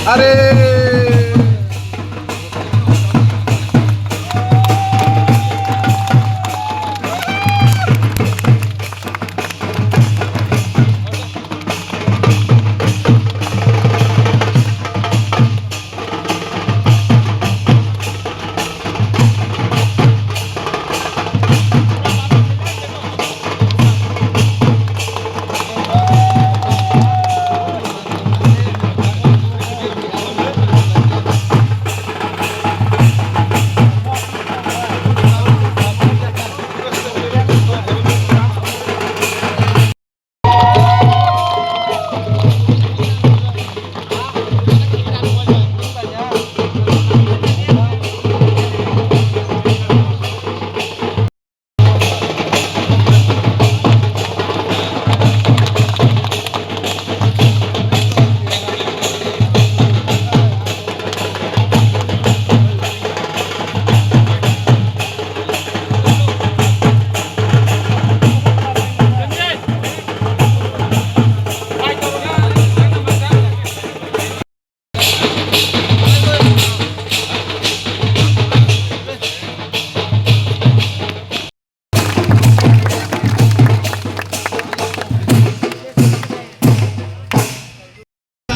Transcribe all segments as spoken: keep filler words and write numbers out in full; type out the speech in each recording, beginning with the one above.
Are!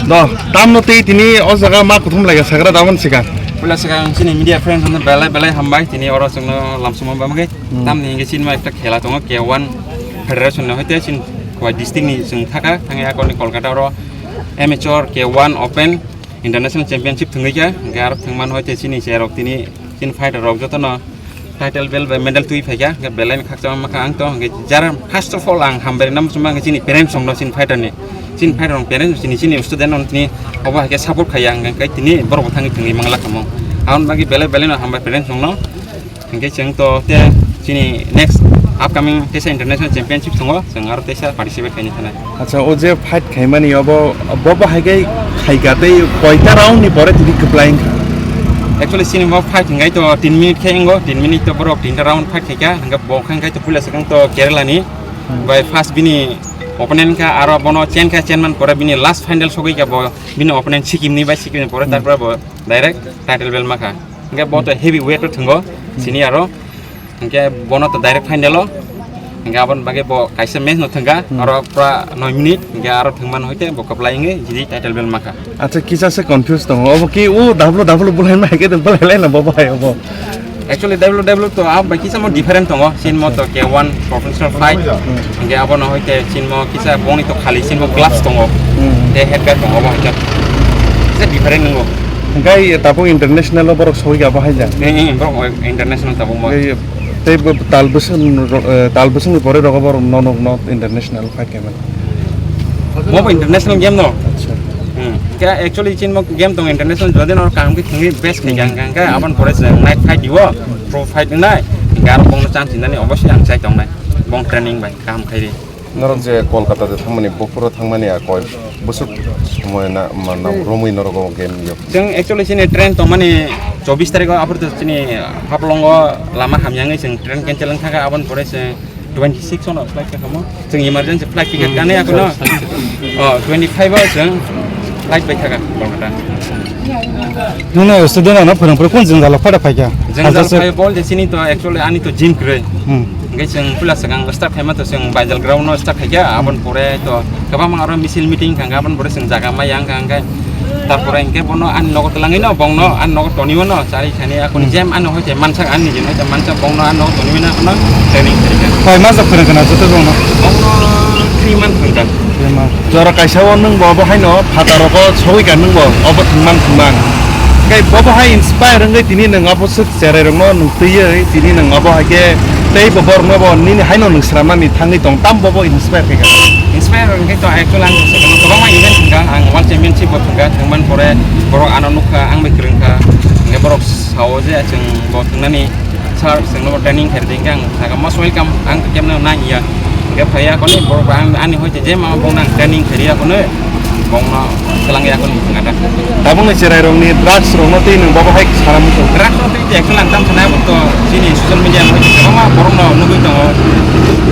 Do, tamno tei tini o jaga ma kuthum laika sagra dawan sika. Pula sika ang chini media friend hwnwi belai belai hambai tini oro chwngno lamsuma bamgwi. Hmm. Tamni hwnke chini ma ekta khela tongo K one Federation no hoite chini Khowai district ni chwng thaka thangya akoni Kolkata oro amateur K one Open International Championship thwngwi kha, hwnkhe aro thwngmano hoite chini cherok tini, chini fighter rok jotono title belt bai medal twi phaikha, hwnkhe belai no khakchangma kha ang to, hwnkhe jara first of all ang hambai rwna muchungma hwnkhe chini parents rokno chini fighter ni, chini fighter rok parents chini, chini student rok tini obo hai khe support khaiya hwnkhe tini borok bo thangwi thwngwi mangla kha mo. Aboni bagwi belai belai no hambai parents rokno. Hingke chwng to te chini next upcoming teisa international championship tongo, chwng aro teisa participate khaina thanai. Acha, o je fight khaimani obo, bo bo hai khe khaika tei koita round ni pore tini kwplai wngkha? Actually, chini bo fight hingkai to tin minute khe wngo, tin minute to borok tinta round fight khaika, hingke bo khe hingkai to puila swkang to Kerala ni. Hmm. Bai first bini opponent kha, aro bono chen kha, chen man pore bini last final sogwi kha bo, bini opponent Sikkim ni bai Sikkim ni pore, hmm, tarpore bo direct title belt ma kha. Hingke bo to heavy weight o thwngo, sini aro. Hingke bono to direct final o. Hingke aboni bagwi bo kaisa match no thwngkha, hmm, aro pura noi minute, hingke aro thwngmano hoite bo kwplai wngwi jidi title belt ma kha. Acha, kisa se confuse tongo. Obo ki o W W bwlai ma hai khe to bwlai lai na bo bai obo. Actually, W W to abo bai kisa mo different tongo. Sin mo to K one professional fight. Hmm. Hingke abono hoite sin mo kisa boni to khali sin mo gloves tongo. Hmm. Te head guard tongo bo hoite. Kisa different nungo. Hingke tabuk international o borok sogwi abo hai ja. Eh, eh, borok international tabuk mo. Ei, tei bo tal bwswk, eh, tal bwswkni pore rogo borok no, no, no international fight khaimani. Mo bo international game no. Acha. Hmm. Khe actually chin mo game tong international jodi no kaham khe thangwi best khai gang gang khe abon pore se night fight diwo, pro fight nai. Gar bong no chance nani obviously ang chai tong nai. Bong training bai kaham khai ri. Norok je Kolkata de thangmani, buphuru thangmani a koi bwswk somoi na, ma, na romwi norok o game yo. Chwng actually chini train tongmani chobbish tarikh o, aphuru to chini Haflongo lama hamya wngwi chwng train cancel wng thangkha, aboni pore se twenty six ono flight kha kamo. Chwng emergency flight ticket kani akono. Oh, twenty five o chwng flight bai thangkha Kolkata. Nini student ano phwrwng phwrwng kun jwngjalo phada phaikha? Jwngjal phai bol je chini to actually ani to gym kwrwi. Hmm. Hingke chwng puila swkang start khaima to chwng Baijal ground no start khaikha, aboni pore to kwbangma aro misil meeting thangkha, aboni pore chwng jaga maya wngkha, hingke tarpore hingke bono ani nogo twlangwi no, bongno ani nogo toniwo no, chari khani akoni jem ano hoite mansak ani je hoite mansak bongno ani nogo toniwi no akono training khaikha. Koi mas phwrwngkha na joto bongno? Bongno three month phwrwngkha. Three month. Jora kaisa o nwng bo abo haino phataro ko sogwi ka nwng bo obo thwngman thwngman. Hingke bobo hai inspire wngwi tini nwng abo swk cherai rokno nwng twiwi tini nwng abo hai khe tei bo borokno bo nini haino nwng swnamnani thangwi tong tam bobo inspire khaikha. Inspire wngkhe to actually ang kwbangma event thwngkha, ang world championship bo thwngkha, thwngmani pore borok ano nukha, ang bai kwrwngkha, hingke borok sao je chwng bo thwngnani Sir, chwngno training khairdi, hwnkhe ang sakha most welcome, ang kemno nang ya. Hwnkhe phaiya koni borok ang ani hoite je ma bong nang training khairiya kono, bongno twlang ya kono ngata. Tabukni cherai rokni drugs rokno tei nwng bobo hai sana muchung. Drugs no tei actually ang tam sana bo to chini social media no kwbangma borok no nugwi tongo.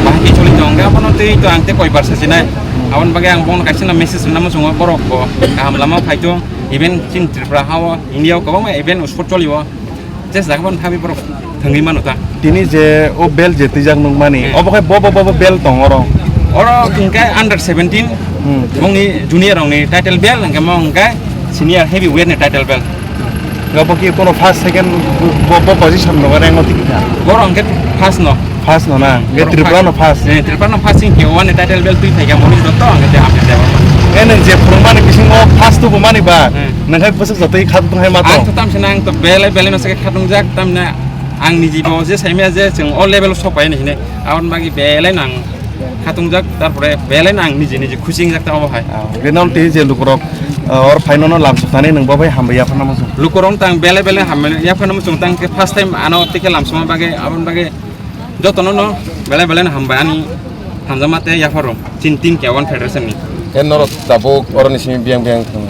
Bahai khe choli tongo, hwnkhe abono tei to ang tei koi bar sajinai. Aboni bagwi ang bongno kaisa na message rwna muchungo, borok bo kaham lama phaito, even chini Tripura hao, India o kwbangma event sport cholio. Ches jaga ban thabi borok thangwi mano ta. Tini je o bel je twijak nung mani, hmm, obo khai bo bo bo bo bel tong oro. Oro hwnkhe under seventeen, hmm, bongni junior rokni title bel, hwnkhe mo hwnkhe senior heavyweight ni title bel. Obo ki kono first, second bo, bo position no rank o tikha. Borok hwnkhe first no. First no na, hwnkhe borok Tripura no first. Eh, Tripura no first, hwnkhe one ni title bel twi phaikha, moni joto hwnkhe te apni deba. Ene je phurung mani bisingo first to bo mani ba. Hmm. Nang hai bwswk jotoi kha tong hai ma tong. Ang to tam se nang to belai belai no se kha tong jak tam na ang ni jibo je sai me je chwng o level sok pai ni hine. Abon bagi belai nang kha tong jak, tarpore belai nang niji niji khusi jak ta obo hai. Ah, ge nam te je lukurok, ah, or final no lam sok tani nang bo bai hambai ya phana mo. Lukurok tang belai belai hambai ya phana mo tang ke first time ano te ke lam soma bagi abon bagi Jotono no belai belai no hambai ani hamjakma tei yapharo chini team K one federation ni. E norok tabuk oroni simi biyang biyang thang.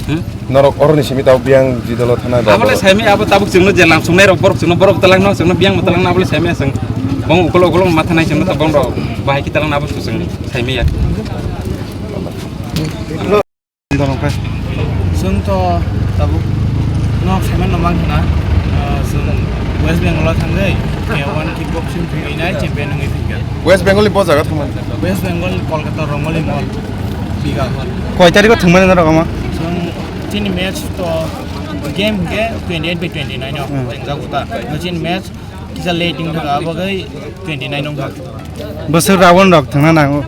Hmm? Norok oroni simi tabuk biyang jidolo thana da Abole borok. Saimi abo tabuk chwngno je lam sungnai rok borok chwngno borok talangno chwngno biyang talangno abole saimi aswng. Bong ukolo ukolo matha nai chwngno tabuk rok bahai ki talangno abo chwng saimi ya. Chwng to tabuk nok saiman no mang khna, ah, chwng West Bengal o thangwi K one kickboxing thwngwi nai champion wngwi phikha. West Bengal ni bo jaga thangmani? West Bengal Kolkata Rongoli Mall, Bigahon. Koi tarikh o thwngmani norok omo? Chwng chini match to game hwnkhe twenty eight by twenty nine o Hmm. thwngjago ta. Chini match Kisa late wngkha, abo khe twenty nine wngkha. Bwswk round rok thangna nango?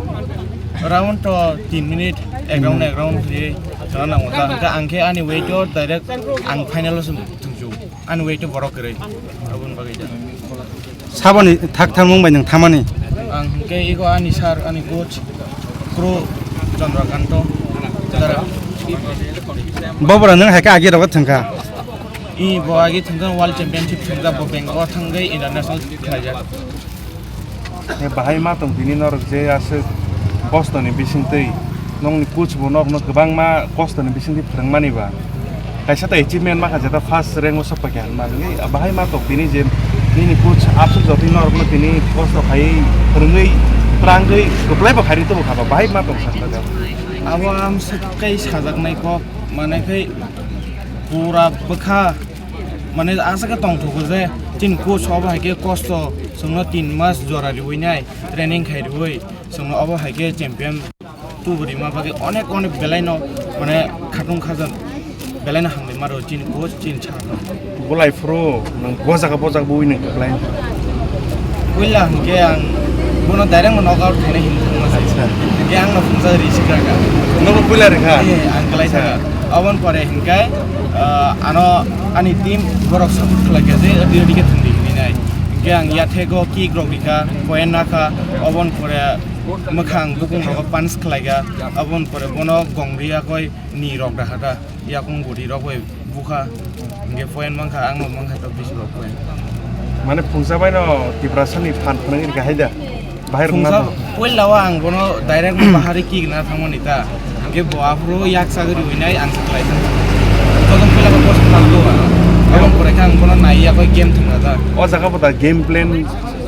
Round to tin minute, ek round, hmm, ek round khe thangna nango. Ta hwnkhe ang khe ani weight o direct ang final o se thwngsu. Ani weight o borok kwrwi. Aboni bagwi da. Saboni thak thangmung bai nwng thamani? Ang hwnkhe ego ani sir, ani coach, Pro Chandrakanta Dara. Bo bwrwi nwng hai khe agi rogo thwngkha? I bo agi thwngkha World Championship thwngkha, bo Bangalore thangwi international khlaijak. E bahai ma tong tini norok je aswk kostoni bisingtwi, nokni coach bo nokno kwbangma kostoni bisingtwi phwrwngmani ba. Kaisa ta achievement ma kha jeta first rank o sok paikha hinmani. Bahai ma tong tini je nini coach aswk jotwi norokno tini kosto khaiwi phwrwngwi twrangwi kwplai bo khairwi tubu kha ba. Bahai ma tong sakha jeta. Abo ang swk kai sajaknai kok, mane khai pura bwkha. Mane aswk khe tongthogo je chini coach obo hai khe kosto chwngno tin mas jora riwi nai training khai riwi chwngno obo hai khe champion tubu rima bagwi onek onek belai no mane khatung khajan belai no hambai maro chini coach chini sir no. Bolai phuru nwng bo jaga bo jaga bui nwng kwplai. Puila hwnkhe ang bono direct no knockout khaina hinwi thangma se. Acha. Hwnkhe ang no phunsa risi kha. Nono puila rikha? Eh, ang kwlai Acha. Thangkha. Oboni pore hwnkhe, ah, ano ani team borok support khlaikha je odi odi khe thangdi hinwi nai. Hwnkhe ang yathego kick rok rikha, point nakha, oboni pore mwkhang bukung rogo punch khlaikha, oboni pore bono gongri yakoi ni rok dakha ta. Yakung guri rok bai bukha, hingke point mankha, ang no mankha to bisi rok point. Mane phungsa bai no Tiprasa ni phan phwnang rikha hai da? Bahai rok na Phungsa to? Puila o ang bono direct no bahari kick na thangmani ta, hingke bo aphuru yak sagri winai ang se khlai thang. Joto puila bo post phal do, abang pore khe ang bono nai yakoi game thwngna ta. O jaga bo da game plan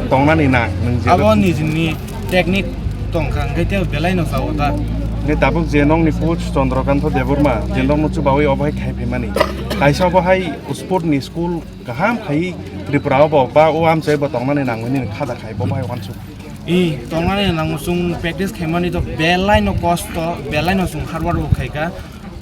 tongnani na nwng je Abo nijini technique tongkha, hingke tei belai no sao ta. Hingke tabuk je nokni coach Chandrakanta Debbarma, je nokno chubawi obo hai khai phaimani. Kaisa obo hai sport ni school kaham khai Tripura o bo ba o amchai bo tongnani nangmani khaja khai bo bai wansuk. I tongnani nango chwng practice khaimani to belai no kosto, belai no chwng hard work bo khaikha.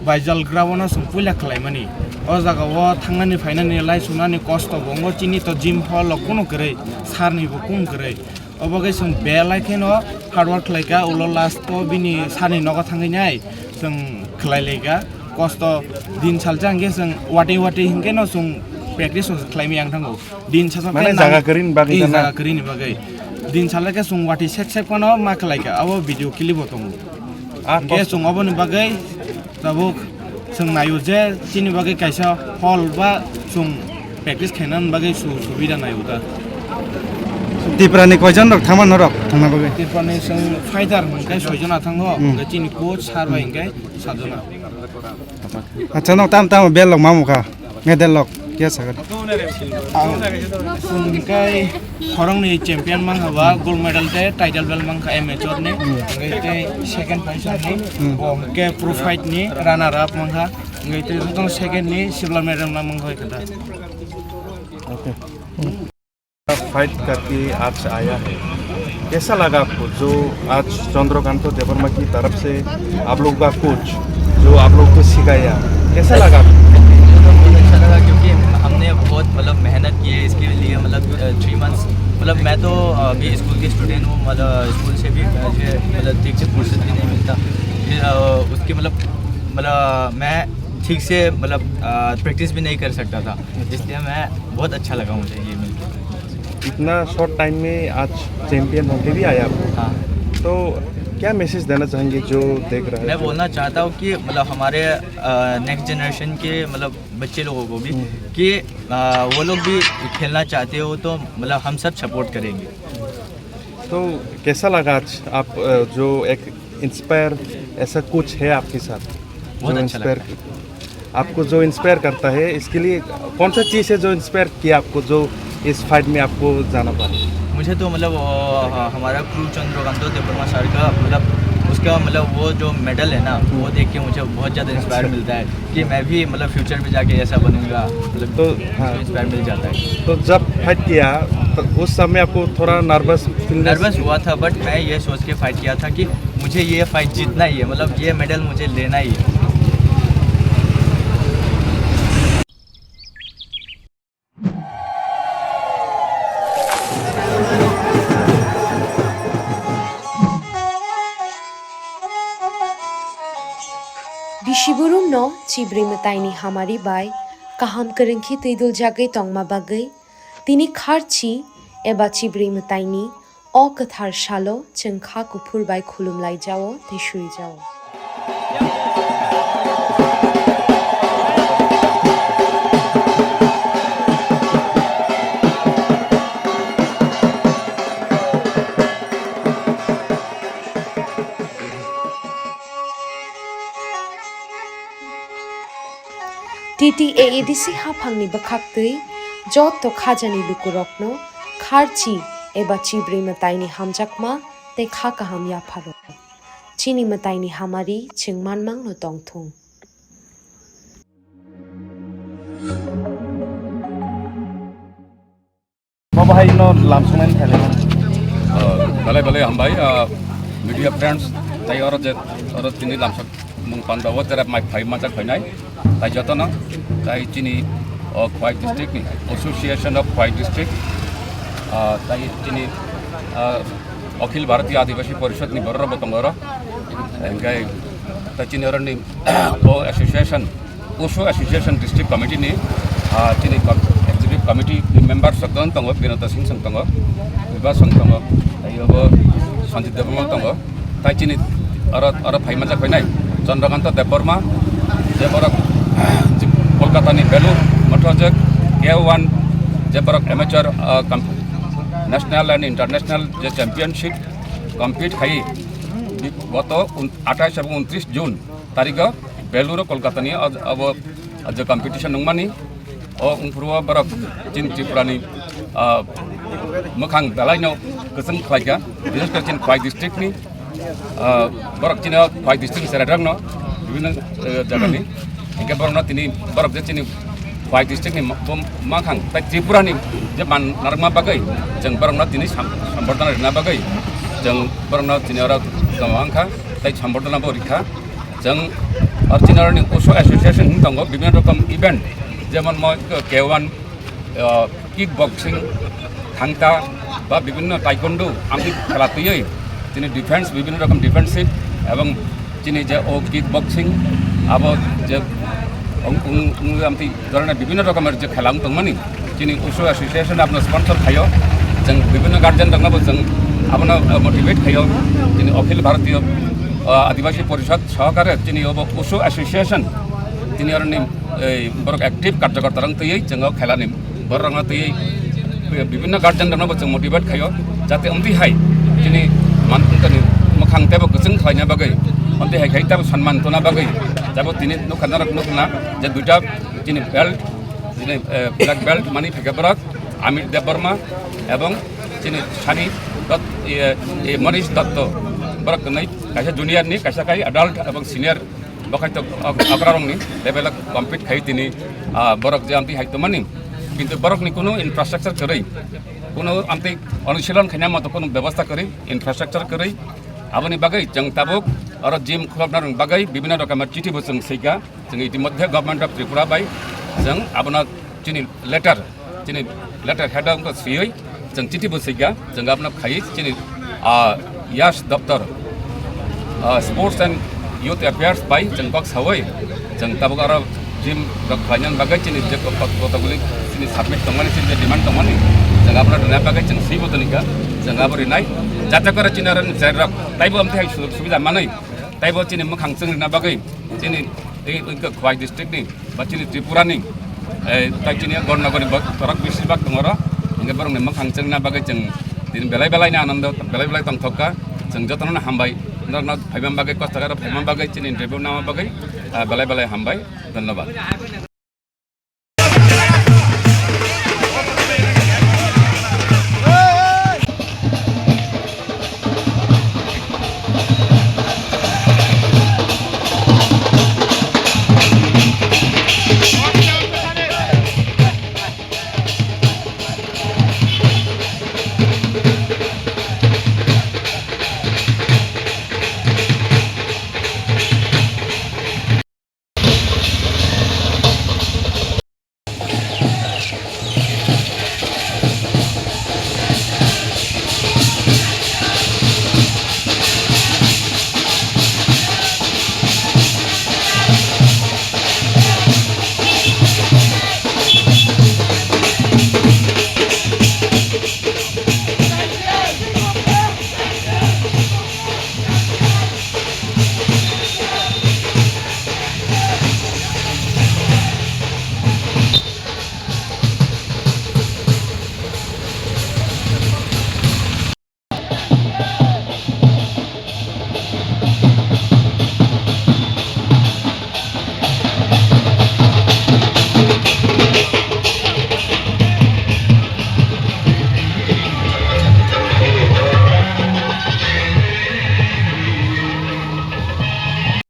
Baijal ground o chwng puila khlaimani. O jaga o thangnani phainani lai sunani kosto bo wngo, chini to gym hall o kunu kwrwi, sir ni bo kunu kwrwi. Obo khe chwng belai kheno hard work khlai kha, ulo last o bini sir ni nogo thangwi nai chwng khlai lai kha. Kosto din salsa hwnkhe chwng watwi watwi hwnkhe no chwng practice o khlai maya wng thango. Din salsa Mane khe jaga nang-, kwrwini bagwi eh, jana? Jaga kwrwini bagwi. Din salsa khe chwng watwi sek sek phano ma khlai kha, abo video clip bo tongo. Ah, Hwnkhe kos- chwng oboni bagwi tabuk chwng naio je chini bagwi kaisa hall ba chwng Practice khainani bagwi su-, subida nai uta. Tiprani koijon rok thangma norok thangna bagwi? Tiprani chwng fighter hwnkhe soijon athango, Hmm. hwnkhe chini coach sir bai hwnkhe sajona. Acha, nok tam tam bel lok mamu kha. Medal lok kya sagar? Ang hwnkhe khoroknwi champion mankha ba, gold medal tei title belt mankha amateur ni, hwnkhe tei second position ni, Hmm. bo hwnkhe pro fight ni runner up mankha, hwnkhe tei jotono second ni silver medal mankha hwnkhe da. Okay. Fight करके आज आया है, कैसा लगा आपको जो आज चंद्रकांत देवर्मा की तरफ से आप लोग का कोच जो आप लोग को सिखाया, कैसा लगा आपको? मुझे तो बहुत अच्छा लगा क्योंकि हमने बहुत मतलब मेहनत की है इसके लिए, मतलब थ्री मंथ्स। मतलब मैं तो अभी स्कूल के स्टूडेंट हूँ, मतलब स्कूल से भी मुझे मतलब ठीक से फुर्सत भी नहीं मिलता। फिर अ, उसके मतलब मतलब मैं ठीक से मतलब प्रैक्टिस भी नहीं कर सकता था, इसलिए मैं बहुत अच्छा लगा मुझे ये मिलकर। इतना शॉर्ट टाइम में आज चैंपियन होके भी आया आप। हाँ। तो क्या मैसेज देना चाहेंगे जो देख रहे हैं, मैं जो बोलना चाहता हूँ कि मतलब हमारे नेक्स्ट जनरेशन के मतलब बच्चे लोगों को भी हम्म। कि अ, वो लोग भी खेलना चाहते हो तो मतलब हम सब सपोर्ट करेंगे। तो कैसा लगा आज आप, अ, जो एक इंस्पायर, ऐसा कुछ है आपके साथ बहुत जो अच्छा इंस्पायर लगता है। आपको जो इंस्पायर करता है, इसके लिए कौन सा चीज़ है जो इंस्पायर किया आपको, जो इस फाइट में आपको जाना पड़ा? मुझे तो मतलब वो, ह-, हमारा क्रू चंद्रकांत देवर्मा सर का मतलब उसका मतलब वो जो मेडल है ना, वो देख के मुझे बहुत ज़्यादा इंस्पायर अच्छा। मिलता है कि मैं भी मतलब फ्यूचर में जाके ऐसा बनूंगा, मतलब तो हाँ। इंस्पायर मिल जाता है। तो जब फाइट किया तो उस समय आपको थोड़ा नर्वस फील? नर्वस हुआ था, बट मैं ये सोच के फाइट किया था कि मुझे ये फाइट जीतना ही है, मतलब ये मेडल मुझे लेना ही है। Bisiburumno chibrwi mwtaini hamari bai kaham kwrwngkhe twiduljagwi tongma bagwi tini kharchi eba chibrwi mwtaini o kwthar salo chwng kha kuphur bai khulumlaijao tei suijao. T T A A D C haphangni bwkhaktwi joto khajani lukurokno kharchi eba chibrwi mwtaini hamjakma tei kha kaham yapharo. Chini mwtaini hamari chwng manmangno tongthung. Bo bahai no lamsoknani khailai mano. Ah, belai belai hambai, ah, media friends, tai oro je, oro tini lamsok mung panda o tere mai phai majak phainai, tai jotono, tai chini, oh, Khowai district ni, Association of Khowai District, ah, tai chini, ah, Akhil Bharatiya Adivasi Parishad ni borok rok bo tongo oro, hingke tai chini oro ni, oh, association, Osho Association District Committee ni, ah, chini com-, Executive Committee ni members rok tongo, Binodya Singh song tongo, Vibha song tongo, tei obo Sanjit Debbarma tongo, tai chini oro, oro phai manjak phainai Chandrakanta Debbarma, je borok Kolkata ni Belur motho je K one, je borok amateur, ah, com-, national and international je championship compete khai, goto un-, athais ebong untris June tarikh o Belur o Kolkata ni o, abo je competition wngmani, o wngphuru o borok chini Tripura ni, ah, mwkhang belai no kwchwng khlai kha, bises khe chini Khowai district ni, ah, borok chini o Khowai district ni cherai rok no bibhinno, eh, jaga ni, hingke borok no tini borok je chini Khowai district ni ma-, bo makhang tai Tripura ni je man narwkma bagwi chwng borok no tini sam-, sambordhana rwna bagwi chwng borok no tini oro tongma wngkha tai sambordhana bo rikha. Chwng original ni Osho Association hwn tongo, bibhinno rokom event, jemon mo K one, ah, kick boxing, thangta, ba bibhinno taekwondo, amtwi khela twiwi, chini defense, bibhinno rokom defensive, ebong chini je o kick boxing, abo je ong, ong, ong, amtwi dhoroner bibhinno rokomer je khela wng tongmani, chini Osho Association abono sponsor khaio, chwng bibhinno guardian rokno bo chwng abono, ah, motivate khaio, chini Akhil Bharatiya, ah, Adivasi Porishad sohokare chini obo Osho Association, chini oroni ei borok active karjokorta rok twiwi chwng o khela ni Borokno twi bibinno guardian rokno bo chwng motivate khaio, jate amtwi hai chini man-, tini mwkhang teibo kwchwng khlaina bagwi, amtwi hai khai teibo sanman tona bagwi, teibo tini nukha norok nukna je duita chini belt, chini, eh, black belt mani phikha borok Amit Debbarma ebong chini Sani Dot-, eh, eh, Manish Dotto, borok kwnwi kaisa junior ni, kaisa khai adult ebong senior. Bo khai to ok-, okra rokni level o compete khai tini, ah, borok je amtwi hai tongmani, kintu borokni kunu infrastructure kwrwi, kunu amtwi onushilon khaina moto kunu bebosta kwrwi, infrastructure kwrwi, aboni bagwi chwng tabuk oro gym khulokna rokni bagwi bibinno rokomer chithi bo chwng swikha, chwng itimodhye Government of Tripura bai chwng abono chini letter, chini letter head wngkha swiwi chwng chithi bo swikha, chwng abono khaiwi chini, ah, Yash Doptor, ah, Sports and Youth Affairs bai chwng kok sawi chwng tabuk aro gym rok khlaina bagwi chini je kok-, kok-, kotoguli chini submit tongmani, chini je demand tongmani chwng abono rwna bagwi chwng swi bo tonikha, chwng abo rinai jate kore chini aro je rok taibo amtwi hai sujog subida manwi taibo chini mwkhang chwng rwna bagwi chini tei wngkha Khowai district ni ba chini Tripura ni, eh, tai chini gornogori bo-, borok bisi bak tongo oro. Hingke borok ni mwkhang chwngna bagwi chwng tini belai belai ni anando, belai belai tongthok kha. Chwng jotono no hambai, norokno phaima bagwi, kosto khe oro phaima bagwi, chini interview nama bagwi, ah, belai belai hambai. Dhonnobad.